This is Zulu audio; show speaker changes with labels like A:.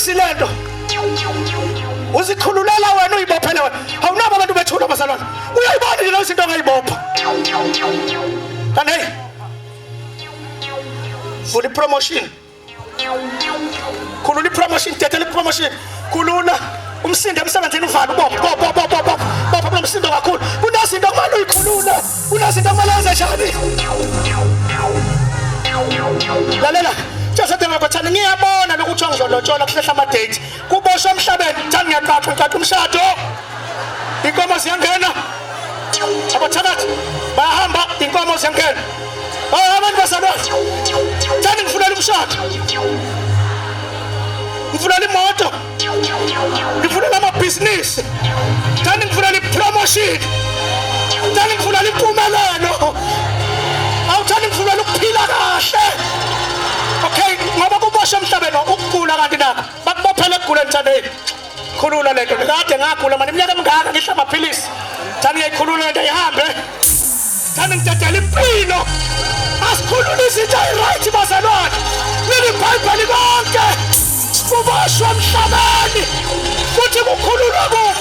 A: Ayikubusisi lento. Uzikhululela wena uyibophele wena. Awunabo abantu bethula bazalwane. Uyayibona nje lezinto ongayibopha. Kanti hey. Vula ipromotion. Khulula ipromotion, dedela ipromotion. Khulula umsindo emsebenzini uvale ubophe bopha bopha bopha bopha kunomsindo kakhulu. Kunezinto okumele uyikhulule. Kunezinto okumele wenze njani? Lalela. Joseph Ngothani ngiyabona lokuthi ngizolotshola kuhlehla ama date. Kuboshwa emhlabeni, thani ngiyaqaqa ngiqaqa umshado. Inkomo ziyangena. Abathakathi bayahamba inkomo ziyangena. Hayi abantu basalwazi. Thani ngifunela umshado. Ngifunela imoto. Ngifunela amabhizinisi. Thani ngifunela ipromotion. Thani ngifunela impumelelo. Awuthani ngifunela ukuphila kahle. Okay, ngoba kuboshwe emhlabeni ukugula kanti nakho. Bakubophele ekuguleni Thandeni. Khulula lento. Kade ngagula manje iminyaka emingaka ngidla amaphilisi. Thani ngiyayikhulula lento ihambe. Thani ngidedela impilo. Asikhulule izinto right bazalwane. Leli Bhayibheli konke. Kuboshwe emhlabeni. Futhi kukhululwe kuphi?